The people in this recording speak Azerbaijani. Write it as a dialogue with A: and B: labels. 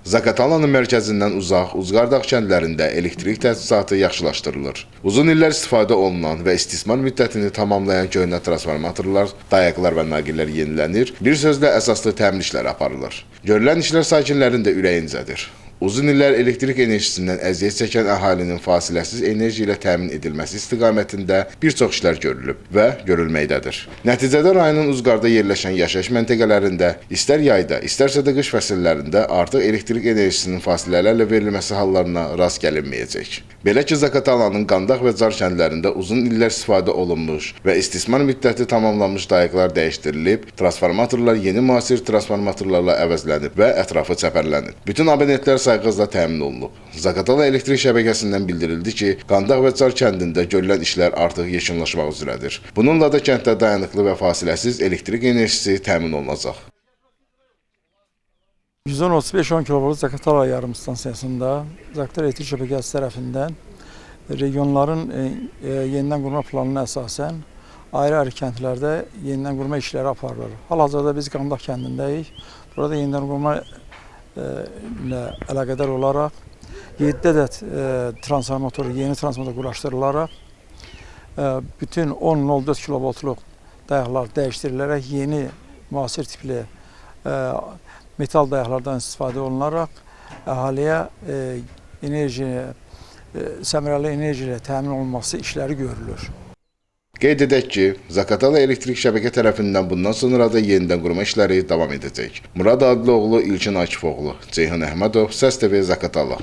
A: Zaqatalanın mərkəzindən uzaq Uzqardağ kəndlərində elektrik təchizatı yaxşılaşdırılır. Uzun illər istifadə olunan və istismar müddətini tamamlayan köhnə transformatorlar, dayaqlar və naqillər yenilənir, bir sözlə əsaslı təmir işləri aparılır. Görülən işlər sakinlərin də ürəyincədir. Uzun illər elektrik enerjisindən əziyyət çəkən əhalinin fasiləsiz enerji ilə təmin edilməsi istiqamətində bir çox işlər görülüb və görülməkdədir. Nəticədə rayonun Uzqarda yerləşən yaşayış məntəqələrində istər yayda, istərsə də qış fəsillərində artıq elektrik enerjisinin fasilələrlə verilməsi hallarına rast gəlinməyəcək. Belə ki, Zaqatalanın Qandaq və Car kəndlərində uzun illər istifadə olunmuş və istismar müddəti tamamlanmış dayaqlar dəyişdirilib, transformatorlar yeni müasir transformatorlarla əvəzlənib və ətrafı çəpərlənib. Bütün abonentlər sayğızla təmin olunub. Zaqatala elektrik şəbəkəsindən bildirildi ki, Qandaq və Car kəndində görülən işlər artıq yekunlaşmaq üzrədir. Bununla da kənddə dayanıqlı və fasiləsiz elektrik enerjisi təmin olunacaq.
B: 110-35-10 kV Zaqatala yarım stansiyasında Zaqatala elektrik şəbəkəsi tərəfindən regionların yenidən qurma planına əsasən ayrı-ayrı kəndlərdə yenidən qurma işləri aparılır. Hal-hazırda biz Qandaq kəndindəyik. Burada yenidən qurma ilə əlaqədar olaraq 7 ədəd transformator, yeni transformator quraşdırılaraq bütün 10,04 kilovoltluq dayaqlar dəyişdirilərək yeni müasir tipli metal dayaqlardan istifadə olunaraq əhaliyə enerji, səmərəli enerji ilə təmin olunması işləri görülür.
A: Qeyd edək ki, Zaqatala elektrik şəbəkə tərəfindən bundan sonra da yenidən qurma işləri davam edəcək. Murad Adiloğlu, İlkin Akifoğlu, Ceyhun Əhmədov, Səs TV Zaqatala.